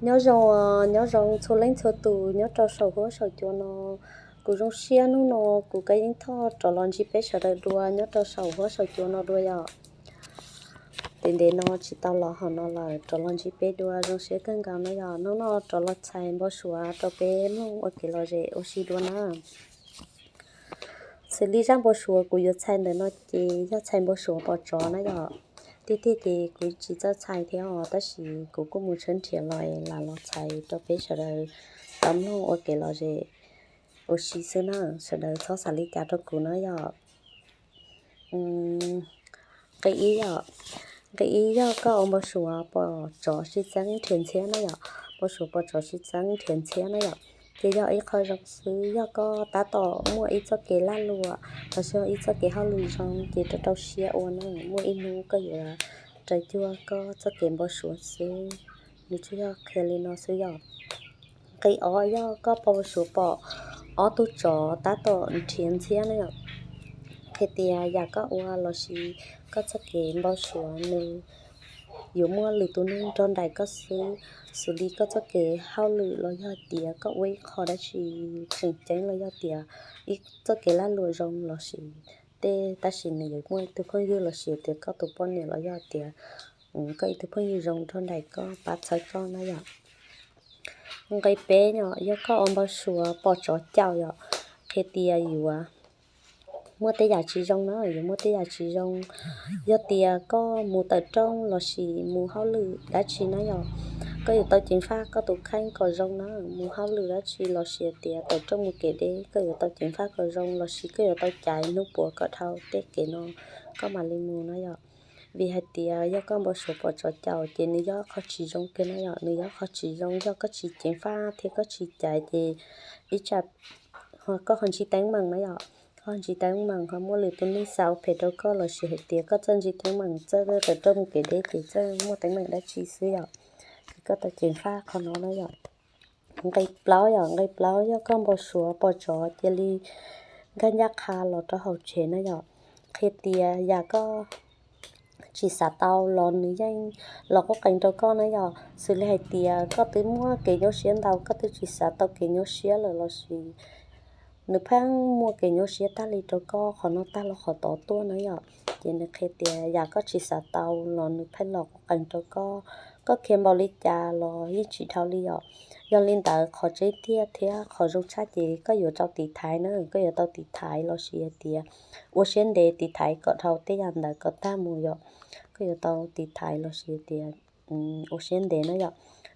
Nyob zoo, nyob zoo txhua leej txhua tus nyob rau saum huab saum cua no. Kuv zoo siab hnub no kuv Kab Yeeb Thoj rov los ntsib peb sawv daws dua nyob rau saum huab saum cua no dua yom. Ntev ntev no tsis tau los hauv no lawm, rov los ntsib peb dua zoo siab kawg nkaus no yom. Hnub no rov los txhais npau suav rau peb mloog ua kev lom zem ua si dua na. Xws li zaj npau suav kuv yuav txhais ntawm no ces yog txhais npau suav pom tsov na yom. Tiag tiag ces kuv tsis txawj txhais thiab os, tab sis kuv kuj mus tshawb nrhiav los lam los txhais rau peb sawv daws tau mloog ua kev lom zem ua si xwb na. Sawv daws txhob xav li cas rau kuv na yom. Nqe ib yom, nqe ib yog koj ua npau suav pom tsov sib txeeb nrhiav ntxhiab na yom. Npau suav pom tsov sib txeeb nrhiav ntxhiab na yom, ces yog ib qho zoo xwb. Yog koj tab tom muaj ib txoj kev lag luam los sis ib txoj kev hauj lwm zoo ces rau rau siab ua na, muaj ib hnub koj yuav raws cuag koj txoj kev npau suav xwb. Nws tsuas yog qhia li no xwb yom. Nqe ob yog koj npau suav pom ob tug tsov tab tom nrhiav ntxhiab na yom. Qhia tias yam koj ua los sis koj txoj kev npau suav nws yuav muaj lwm tus neeg nrog nraim koj xwb. Xws li koj txoj kev hauj lwm los yog tias koj ua ib qho dab tsi tseem ceeb los yog tias ib txoj kev lag luam zoo los sis tej, tab sis nws yuav muaj ib tug phooj ywg los sis tias koj tus poj niam los yog tias koj ib tug phooj ywg zoo nrog nraim koj pab txhawb koj na yom. Nqe peb yom, yog koj ua npau suav pom tsov caum yom, qhia tias yuav muaj tej yam tsis zoo na, yuav muaj tej yam tsis zoo. Yog tias koj mus tawm rooj los sis mus hauj lwm dab tsi na yom, koj yuav tau ceev faj koj tus kheej kom zoo na. Mus hauj lwm dab tsi los sis tias tawm rooj mus kev deb, koj yuav tau ceev faj kom zoo los sis koj yuav tau caiv hnub puav kom dhau tej kev no koj mam li mus na yom. Vim hais tias yog koj npau suav pom tsov caum ces nws yog qhov tsis zoo kiag na yom, nws yog qhov tsis zoo. Yog koj tsis ceev faj thiab koj tsis caiv ces ib tsam koj ho ntsib teeb meem na yom, koj ho ntsib teeb meem ho muaj lwm tus neeg xav ua phem rau koj los sis hais tias koj txawj ntsib teeb meem txawj tawm rooj mus kev deb ces txawj muaj teeb meem dab tsi xwb yom. Ces koj tau ceev faj qhov no na yom. Nqe plaub yom, nqe plaub yog koj npau suav pom tsov cia li nkag ncaj qha los rau hauv tsev na yom, qhia tias yam koj tsis xav tau los nws yeej los quaj qees rau koj na yom. Xws li hais tias koj twb muaj kev nyuaj siab ntau, koj twb tsis xav tau kev nyuaj siab lawm los sis nws pheej muaj kev nyuaj siab tag li rau koj qhov no tag los qhov tod tuaj na yom. Ces nws qhia tias yam koj tsis xav tau los nws pheej los quaj qees rau koj, koj khiav npaum li cas los yeej tsis dhau li yom. Yog li ntawd qhov tseeb tiag thiab qhov zoo tshaj ces koj yuav tau tiv thaiv na, koj yuav tau tiv thaiv los sis hais tias ua siab ntev tiv thaiv kom dhau tej yam ntawd kom tag mus yom. Koj yuav tau tiv thaiv los sis tias ua siab ntev na yom,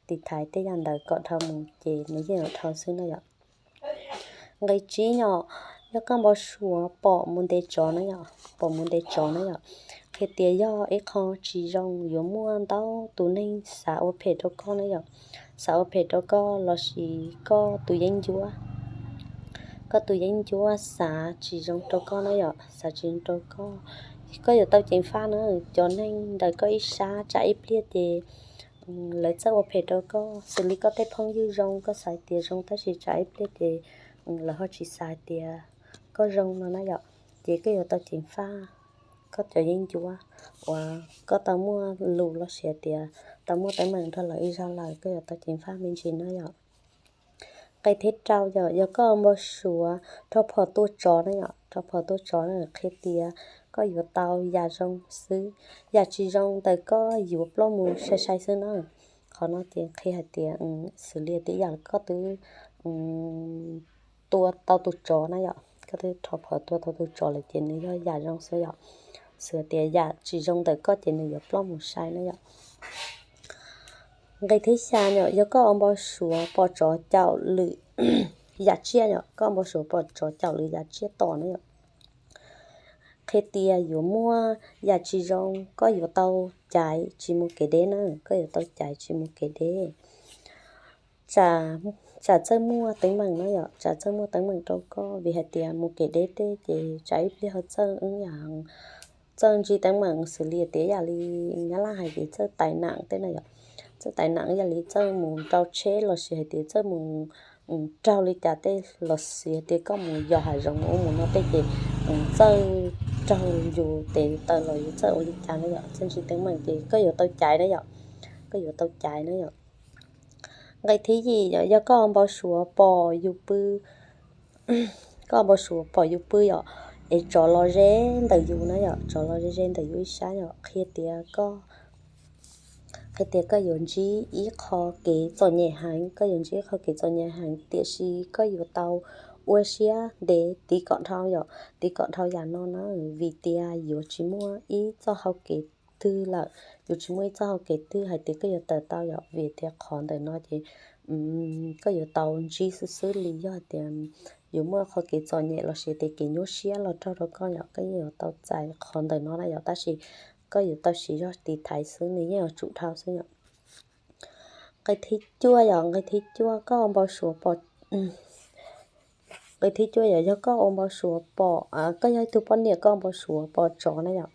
tiv thaiv tej yam ntawd kom dhau mus ces nws yeej yuav dhau xwb na yom. Nqe tsib yom, yog koj npau suav pom mus nte tsov na yom, pom mus nte tsov na yom, qhia tias yog ib qho tsis zoo, yuav muaj ntau tus neeg xav ua phem rau koj na yom, xav ua phem rau koj los sis koj tus yeeb ncuab, koj tus yeeb ncuab xav tsis zoo rau koj na yom, xav tsis zoo rau koj. Koj yuav tau ceev faj na, cov neeg ntawm koj ib sab tsam ib pliag ces lawv txawj ua phem rau koj. Xws li koj tej phooj ywg zoo, koj xav tias zoo tab sis tsam ib pliag ces lawv ho tsis xav tias koj zoo no na yom. Ces koj yuav tau ceev faj koj cov yeeb ncuab uas koj tau muaj lus los sis tias tau muaj teeb meem nrog lawv ib zaug lawm, koj yuav tau ceev faj me ntsis na yom. Nqe thib rau yom, yog koj npau suav rho phom tua tsov na yom, rho phom tua tsov na qhia tias koj yuav tau yam zoo xwb, yam tsis zoo ntawm koj yuav ploj mus sai sai xwb na. Qhov no ces qhia hais tias xws li tias yam koj twb tua tau tus tsov na yom, koj twb rho phom tua tau tus tsov lawm ces nws yog yam zoo xwb yom. Xws tias yam tsis zoo ntawm koj ces nws yuav ploj mus sai na yom. Nqe thib xya yom, yog koj ua npau suav pom tsov caum lwm yam tsiaj yom, koj ua npau suav pom tsov caum lwm yam tsiaj tom na yom, qhia tias yuav muaj yam tsis zoo, koj yuav tau caiv tsis mus kev deb na, koj yuav tau caiv tsis mus kev deb. Tsam, tsam txawj muaj teeb meem na yom, tsam txawj muaj teeb meem rau koj vim hais tias mus kev deb tej ces tsam ib pliag ho txawj wb yam txawj ntsib teeb meem xws li tias yam li nyab laj hais tias txawj tais nam tej na yom, txawj tais nam yam li txawj mus rau tsheb los sis hais tias txawj mus raug li cas tej los sis tias koj mus yos hav zoov ub mus no tej ces txawj raug yus tes taw los yus txawj ua li cas na yom, txawj ntsib teeb meem ces koj yuav tau caiv na yom, koj yuav tau caiv na yom. Nqe thib yim yog, yog koj ua npau suav pom yus pw, koj ua npau suav pom yus pw yom, es tsov los ze ntawm yus na yom, tsov los ze ze ntawm yus ib sab yom, qhia tias koj, qhia tias koj yuav ntsib ib qho kev txom nyem heev, koj yuav ntsib ib qho kev txom nyem heev, tiam sis koj yuav tau ua siab ntev tiv kom dhau yom, tiv kom dhau yam no na, vim tias yuav tsis muaj ib txoj hau kev twg lawm, yuav tsis muaj ib txoj hau kev twg hais tias koj yuav tawm tau yom, vim tias qhov ntawm no ces koj yuav tau ntsib xwb xwb li. Yog hais tias yuav muaj qhov kev txom nyem los sis tias kev nyuaj siab los raug rau koj yom, koj yeej yuav tau txais qhov ntawm no na yom, tab sis koj yuav tau siv zog tiv thaiv xwb, nws yeej yuav tsum dhau xwb yom. Nqe thib cuaj yom, nqe thib cuaj koj ua npau suav pom, nqe thib cuaj yom, yog koj ua npau suav pom, koj yog ib tug poj niam koj ua npau suav pom tsov na yom,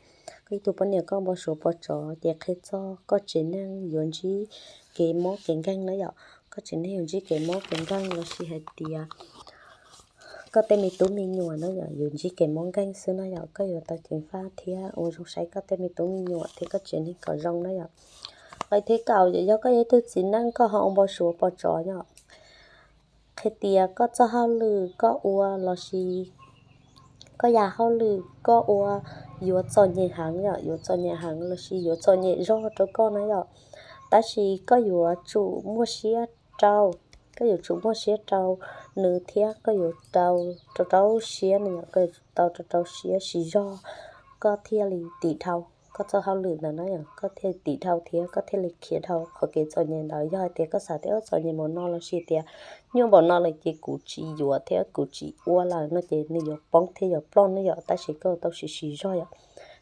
koj ib tug poj niam koj ua npau suav pom tsov ces qhia txog koj tsev neeg yuav ntsib kev mob kev nkeeg na yom, koj tsev neeg yuav ntsib kev mob kev nkeeg los sis hais tias koj tej me tub me nyuam na yom, yuav ntsib kev mob nkeeg xwb na yom, koj yuav tau ceev faj thiab ua zoo saib koj tej me tub me nyuam thiab koj tsev neeg kom zoo na yom. Nqe thib kaum yom, yog koj yog ib tug txiv neej koj ho ua npau suav pom tsov yom, qhia tias koj txoj hauj lwm koj ua los sis koj yam hauj lwm koj ua yuav txom nyem heev yom, yuav txom nyem heev los sis yuav txom nyem zog rau koj na yom, tab sis koj yuav tsum muaj siab rau, koj yuav tsum muaj siab rau nws thiab koj yuav tau rau rau siab no yom, koj yuav tau rau rau siab siv zog, koj thiaj li tiv dhau koj txoj hauj lwm ntawd na yom, koj thiaj tiv dhau thiab koj thiaj li khiav dhau qhov kev txom nyem ntawd. Yog hais tias koj xav tias ua txom nyem npaum no los sis tias nyuaj npaum no lawm ces kuv tsis yuav thiab kuv tsis ua lawm no ces nws yuav poob thiab yuav ploj na yom, tab sis koj tau siv siv zog yom,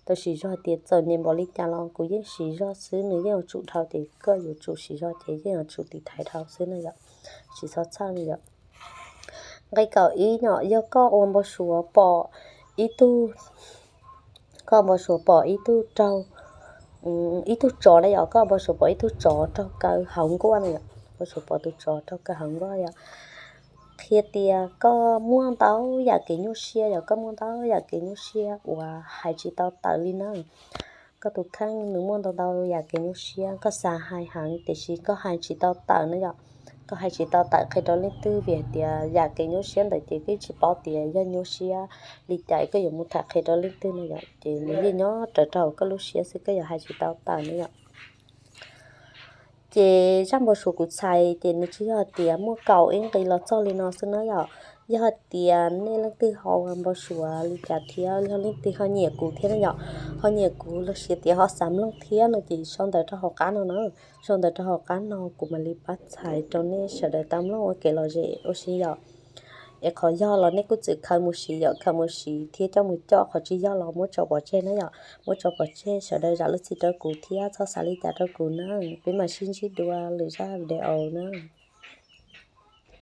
tau siv zog hais tias txom nyem npaum li cas los kuv yeej siv zog xwb, nws yeej yuav tsum dhau ces koj yuav tsum siv zog ces yeej yuav tsum tiv thaiv dhau xwb na yom, tsis txhob txhawj na yom. Nqe kaum ib yom, yog koj ua npau suav pom ib tug, koj ua npau suav pom ib tug raug, ib tug tsov na yom, koj ua npau suav pom ib tug tsov raug kaw hauv nkuaj na yom, npau suav pom tus tsov raug kaw hauv nkuaj yom, qhia tias koj muaj ntau yam kev nyuaj siab yom, koj muaj ntau yam kev nyuaj siab uas hais tsis tau tawm li na. Koj tus kheej nws muaj ntau ntau yam kev nyuaj siab, koj xav hais heev tiam sis koj hais tsis tau tawm na yom. Koj hais tsis tau tawm qhia rau leej twg vim hais tias yam kev nyuaj siab ntawd ces koj tsis paub tias yog nyuaj siab li cas koj yuav mus tham qhia rau leej twg no yom, ces nws yeej nyob rawv rau hauv koj lub siab xwb, koj yuav hais tsis tau tawm na yom. Ces zaj npau suav kuv txhais ces nws tsis yog hais tias muaj kaum ib nqi los txog li no xwb na yom. Yog hais tias nej leej twg ho npau suav li cas thiab yog leej twg ho nyiam kuv thiab na yom, ho nyiam kuv los sis tias ho xav mloog thiab no ces sau ntawv rau hauv qab no na, sau ntawv rau hauv qab no kuv mam li pab txhais rau nej sawv daws tau mloog ua kev lom zem ua si yom. Es qhov yog los nej kuj txwm khaws mus siv yom, khaws mus siv thiab coj mus coj, qhov tsis yog los muab tso pov tseg na yom, muab tso pov tseg, sawv daws zam lub txim rau kuv thiab txhob xav li cas rau kuv na. Peb mam sib ntsib dua lwm zaj video na.